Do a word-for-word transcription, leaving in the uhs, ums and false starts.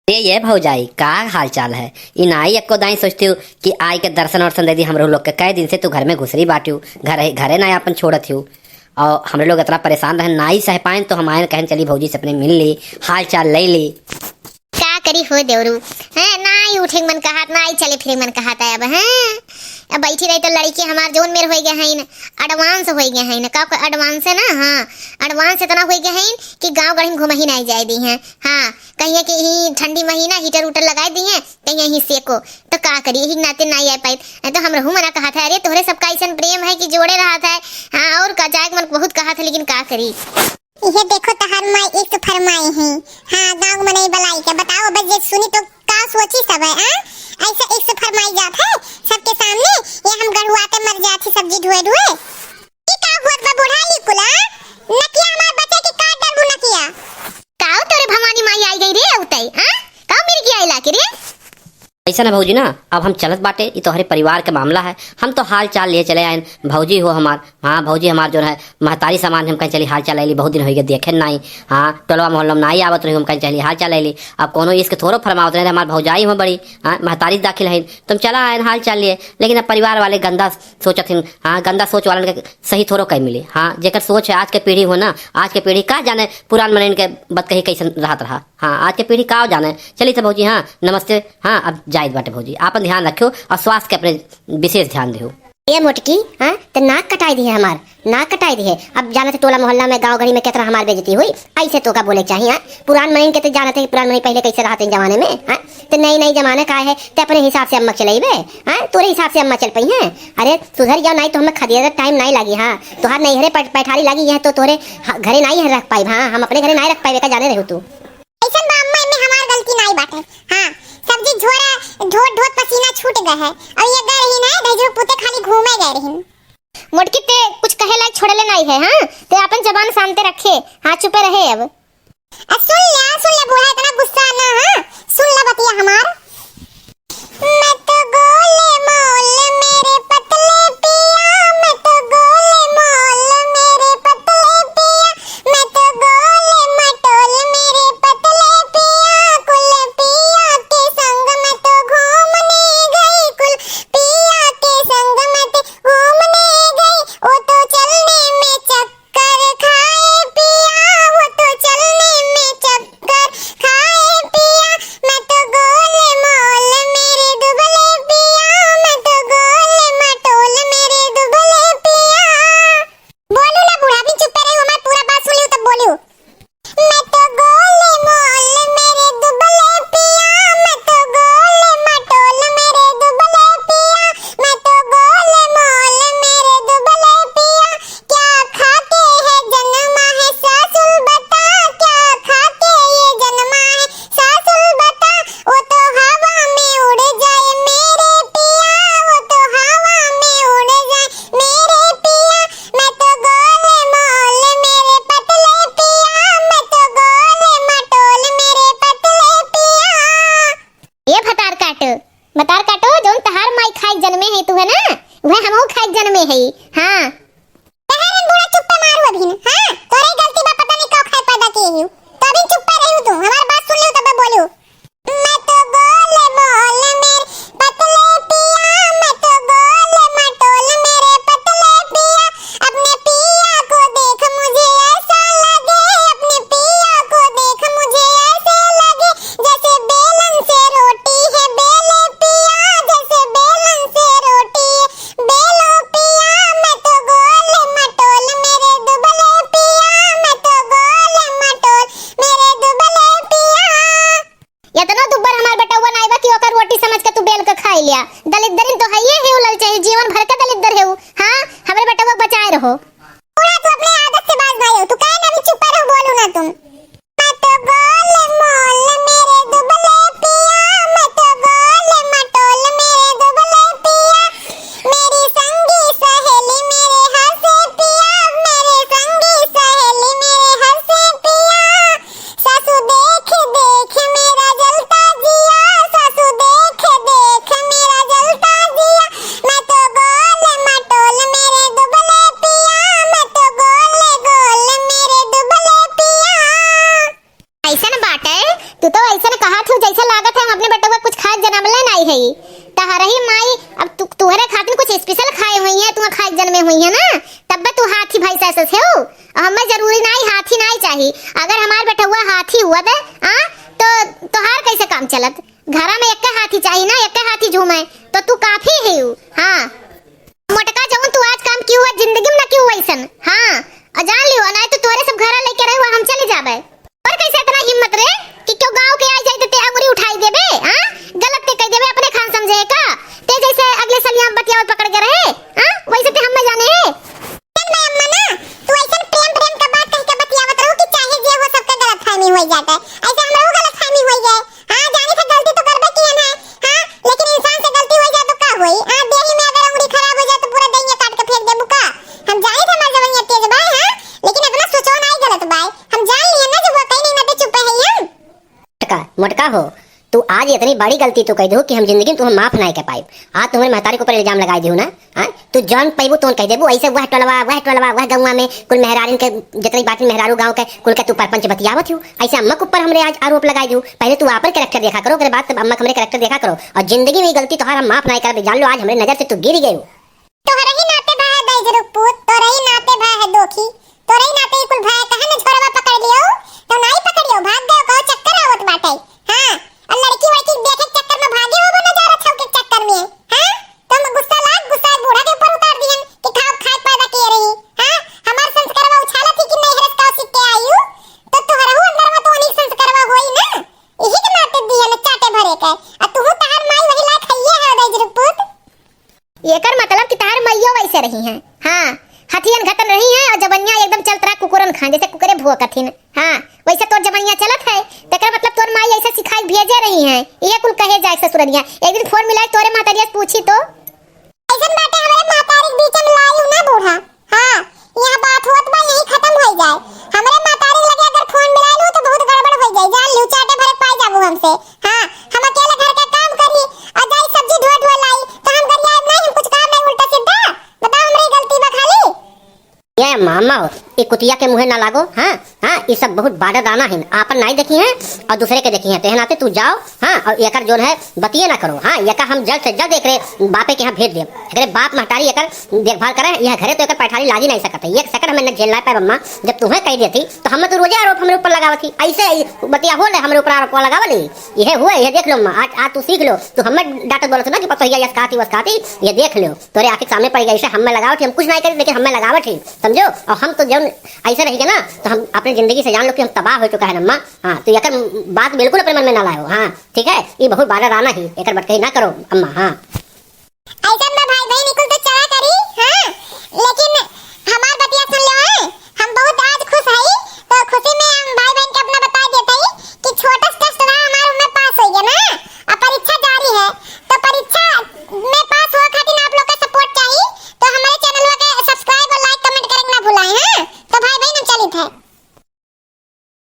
ए ये भौजाई, का हाल चाल है? ई नाई एक्को दाई सोचतिउ कि आइके दर्शन वर्शन दे दी हमरो लोग के। कई दिन से तू घर में घुसरी बाटिउ, घर, घरे नाई आपन छोड़त हिउ। और हमरे लोग इतना परेशान रहन, नाई सह पाएन, तो हम आएन, कहन चली भौजी से अपने मिल ली, हाल चाल ले ली। का करी हो देवरू, हैं, नाई उठे के मन कहत, नाई चले फिरे के मन कहत है अब, हैं? अब बैठी रही तो लड़के हमार जौन मेर होई गए हैं, advance होई गए हैं, का advance है ना, हाँ, advance इतना होई गए हैं कि गाँव गढ़ी में घुमही नाई जाए दी हैं। हाँ, कहिए कि ही ठंडी महीना heater उटर लगाए दी हैं, कहिए ही सेको, तो का करी, यही नाते नाई आए पाइत। नहीं तो हम रहू मना कहत है, अरे तोहरे सबका ऐसन प्रेम है कि जोड़े रहत है। हाँ, और का जाए के मन बहुत कहत है, लेकिन का करी। ये देखो तहार माई एक तो फरमाई है। हाँ, गाँव में नहीं बुलाई के बताओ, अब जे सुनी तो का सोची सब है, हाँ? ऐसे एक से फरमाई जात है सबके सामने, ये हम गढ़ुआ के मर जात ही सब्जी ढोए ढोए। ई का हुआ बा बूढ़ा ई कुला? नकिया हमार बचे की काट डरबू नकिया। काओ तोरे भवानी माई आई गई रे अउतई, हाँ? काओ मिर्गी आई लाके रे? ऐसा ना भौजी ना, अब हम चलत बाटे, ई तोहरे परिवार के मामला है। हम तो हाल चाल लिए चले आएन, भौजी हो हमार, हाँ भौजी हमार जो है महतारी समान, हम कहीं चली हाल चाल ले ली, बहुत दिन होई गए देखे नाई। हाँ, टोलवा मोहल्ला में नाई आवत रही, हम कहीं चली हाल चाल ले ली। अब कोनो इसके थोड़ो फरमावत रहे, हमार भौजाई हो बड़ी, हाँ महतारी दाखिल है, तुम चला आएन हाल चाल लिए। लेकिन अब परिवार वाले गंदा सोचत हिन, हाँ गंदा सोच वालन के सही थोड़ो कहीं मिली। हाँ, जेकर सोच है आज के पीढ़ी हो ना, आज के पीढ़ी का जाने पुरान मनइन के बतकही कैसन रहत रहा। हाँ, आज के पीढ़ी का जाने। चली तो भौजी, हाँ नमस्ते। हाँ, अब जाइत बाटे भौजी, आपन ध्यान रखियो और स्वास्थ्य के अपने विशेष ध्यान दियो। ए मोटकी, हाँ, ते नाक कटाई दिहे हमार, नाक कटाई दिहे। अब जानत है टोला मोहल्ला में, गाँव गढ़ी में कितना हमार बेइज्जती हुई, ऐसे तो का बोले के चाहिए, हाँ? पुरान मनइन के ते जानत है कि पुरान मनइन पहले कैसे रहते हैं जमाने में, हाँ? ते नई नई जमाने का है, ते अपने हिसाब से अम्मा चलेबे, हाँ? तोरे हिसाब से अम्मा चल पई हैं? अरे सुधर जाओ, नाई तो हमें खदेरे time नाई लागी, हाँ? तोहार नैहरे पै-, पैठारी लागी, यह तो तोहरे ह-, घरे नाई है रख पाइब, हाँ? हम अपने घरे नाई रख पाइबे का जाने रहू तू। ऐसन बा अम्मा, एमे हमार गलती नाई बाटे। हाँ, सब्जी झोरा ढोत ढोत पसीना छूट गए है। और ये गए रही ना, दहिजरू पूते खाली घूमे गए रही। मोटकी ते कुछ कहे लायक छोड़ले नाई है, हाँ? ते आपन जबान शांते रखे, हाँ चुपे रहे अब। आ सुन ले, आ सुन ले बूढ़ा, इतना गुस्सा ना, हाँ? सुन ले बतिया हमार। मत गोल मोल मेरे पतले पिया, मत गोल मोल मेरे पतले पिया, मत गोल मटोल मेरे पतले पिया, कुल पिया के संग मत घूमने गई, कुल पिया के संग मत घूमने गई, वो तो चलने में चक्कर खाए पिया, वो तो चलने में चक्कर खाए पिया, मत गोल मोल मेरे दुबले पिया, मत गोल मटोल मेरे दुबले पिया। बोलू ना बूढ़ा, अभी चुप रहे, हमार पूरा बात सुन लियो तब बोलू। मत गोल मोल मेरे दुबले पिया, मत गोल मटोल मेरे दुबले पिया, मत गोल मोल मेरे दुबले पिया। क्या खाके है जन्मा है सासुल बता, क्या खाके ये जन्मा है सासुल बता, वो तो हवा में उड़ जाए मेरे पिया, वो तो हवा में उड़ जाए मेरे पिया, मत गोल मोल मेरे पतले पिया, मत गोल मटोल मेरे पतले पिया। ए भतार काटो, भतार काटो, जौन तहार माई खाइक जनमे है तू है ना, वह हमहू खाइक जनमे है। हाँ। तहरन बूढ़ा चुप्पे मारू अभिन, हाँ? तोरे गलती बा, पता नहीं का खाए पैदा किए हियो। तो अभिन चुप्पे रहियो तू, हमार बात सुन लियो तब बोलियो। मत गोल मोल मेरे पतले पिया, मत गोल मटोल मेरे पतले पिया, अपने पिया को देख मुझे ऐसा लगे, अपने पिया को देख मुझे ऐसे लगे, जैसे बेलन से रोटी है बेले पिया, जैसे बेलन से रोटी है बेलो पिया, मत गोल मटोल मेरे दुबले पिया, मत गोल मटोल मेरे दुबले पिया। इतना दुब्बर हमार बेटउआ नाई बा कि ओकर रोटी समझ के तू बेल के खाई लिया। दलिद्दरिन तो हइये है, उलल चाहे जीवन भर के दलिद्दर है उ। हाँ, हमरे बेटउआ बचाए रहो। पूरा तू अपने आदत से बाज भाई हो, तू काहे ना भी चुप रहो, बोलू ना तुम। मत गोल मोल मेरे दुबले पिया, मत गोल मटोल मेरे दुबले पिया, मेरी संगी सहेली मेरे हंसे पिया, मेरी संगी सहेली मेरे हंसे पिया। सासू देख देख मेरा जलता जिया, सासू देख देख मेरा जलता जिया, मत गोल मटोल मेरे दुबले पिया, मत गोल गोल मेरे दुबले पिया। है। तहरही माई अब तू, तुहरे खातिर कुछ special खाए हुई है, तुहा खाए जन्मे हुई है ना, तब तू हाथी भाई से ऐसे हो। और हमें जरूरी नाई, हाथी नाई चाही। अगर हमार बेटउआ हाथी हुआ बे, आ, तो तोहार कैसे काम चलत? घरा में एक्के हाथी चाही ना, एक्के हाथी झूमे, तो तू काफी है। हाँ, मोटका जवन तू आज काम किहू है, जिंदगी में ना किहू ऐसन। हाँ, और जान लियो, नाई तो तोरे सब घरा लेके रहे हुआ हम चले जाबे। और कैसे इतना हिम्मत रे कि क्यों गाँव के आई जाए तो ते अंगुरी उठाई देबे, हाँ? गलत ते कह देबे, अपने खान समझे है का? ते जैसे अगले सलिया बतियावत पकड़ के रहे, हाँ? वैसे ते हम में जाने है। चल मैं अम्मा ना, तू ऐसन प्रेम प्रेम का बात कह के बतियावत रहू कि चाहे जे हो सबके गलतफहमी हो जाता है। ऐसे हमरो गलतफहमी हो गए। हाँ, जाने से गलती तो करबे किहन है, हाँ, लेकिन इंसान से गलती हो जाए तो का होई? हाँ, देही में अगर अंगुरी खराब हो जाए तो पूरा देहिया काट के फेंक देबू का? हम जाने थे हमार जवनिया तेज बाय, हाँ, लेकिन अपना सोचो नाई गलत बाय। हम जान लिए ना जब वो कहीं नहीं ना तो चुपे है हम। मोटका, मोटका हो, तू आज इतनी बड़ी गलती तू कह दू कि हम जिंदगी में तुम्हें माफ नाई कर पाइब। आज तुम्हारे महतारी के ऊपर इल्जाम लगाई दू ना, हाँ? तू जौन पैबू तोन कह देबू, ऐसे वह टोलवा, वह टोलवा, वह गौवा में कुल मेहरारिन के, जितनी बाटी मेहरारू गाँव के, कुल के तू परपंच बतियावत हूँ। ऐसे अम्मा के ऊपर हमरे आज आरोप लगाई दू। पहले तू आपन character देखा करो, ओकरे बाद तब अम्मा के हमरे character देखा करो। और जिंदगी में ये गलती तोहार हम माफ नाई करबे, जान लो आज हमरे नजर से तू गिर गयू। तोहरे ही नाते भा है दैज रुकपूत, तोहरे ही नाते भा है दोखी, तोहरे ही नाते ई कुल भा है। कहे न झोरवा पकड़ लियो, तो नाई पकड़ियो, भाग गयो, कहो चक्कर आवत बाटे। हाँ, और लड़की वड़की देखे के चक्कर में भागे हो वो नजारा छौके के चक्कर में। हाँ, तो हम गुस्सा लाग, गुस्सा बूढ़ा के ऊपर उतार दिहन कि खाओ खाए पैदा किए रही। हाँ, हमार संस्कारवा उछाला थी कि नहीं हरस का सीख के आई हूँ, तो तोहरहू अंदर में तो अनेक संस्कारवा होई ना, यही के नाते दिहन चाटे भरे के। आ तू तहार माई वही लायक हइये है दैज रुकपूत। एकर मतलब कि तहार मइयो वैसे रही हैं। हाँ, हथियन घटन रही हैं और जबनिया एकदम चलत रहा कुकुरन खान, जैसे कुकुरे भोंकत हिन। हाँ, वैसे तोर जबनिया चलत है, तेकर मतलब तोर माई ऐसे सिखाई भेजे रही हैं। ये कुल कहे जाए ससुरनिया। एक दिन फोन मिलाई तोरे महतरिया से पूछी तो। ऐसन बाटे हमरे महतारी के बीच में लायू ना बूढ़ा। हाँ, यहाँ बात होत बा, यही खत्म हो जाए। हमरे महतारी लगे अगर फोन मिला लू तो बहुत गड़बड़ हो जाए, जान लू चाटे भरे पाई जाबू हमसे। हाँ, हम अकेले घर का काम करी और जाई सब्जी धोए धोए लाई, तो हम गरियाब नहीं, हम कुछ काम नहीं उल्टा सीधा। बताओ हमरे गलती बा खाली। ये मामा हो, ई कुतिया के मुँहे ना लागो। हाँ, हाँ, ई सब बहुत बाडर राना हिन, आपन नाई देखी हैं और दूसरे के देखी हैं। तेहे नाते तू जाओ, हाँ, और एकर जोन है बतिये ना करो। हाँ, एका हम जल्द से जल्द एकरे बापे के यहाँ भेज देब। एकरे बाप महतारी एकर देखभाल करे, यह घरे तो एकर पैठारी लागी नहीं सकत है। एक second हमें न झेल ना पाए अम्मा, जब तुम्हें कह देती तो हमें तो रोजे आरोप हमरे ऊपर लगावत थी, ऐसे ही बतिया हो ले हमरे ऊपर आरोप लगावली। यह हुए, यह देख लो अम्मा, आज, आज तू सीख लो, तू हमें डांटत बोलत ना कि पतोहिया यस खाती वस खाती, ये देख लो। तोरे आँखी के सामने पड़ गया, इसे हम में लगावत ही, हम कुछ नहीं करी, लेकिन हम में लगावत ही, समझो। और हम तो जौन ऐसे रही ना, तो हम अपने जिंदगी से जान लो कि हम तबाह हो चुका है अम्मा। हाँ, तो एकर बात बिल्कुल अपने मन में ना लाओ। हाँ, ठीक है, ये बहुत बाडर राना ही, एकर बटकही ना करो अम्मा। हाँ, ऐसन में भाई बहन कुल तो चला करी।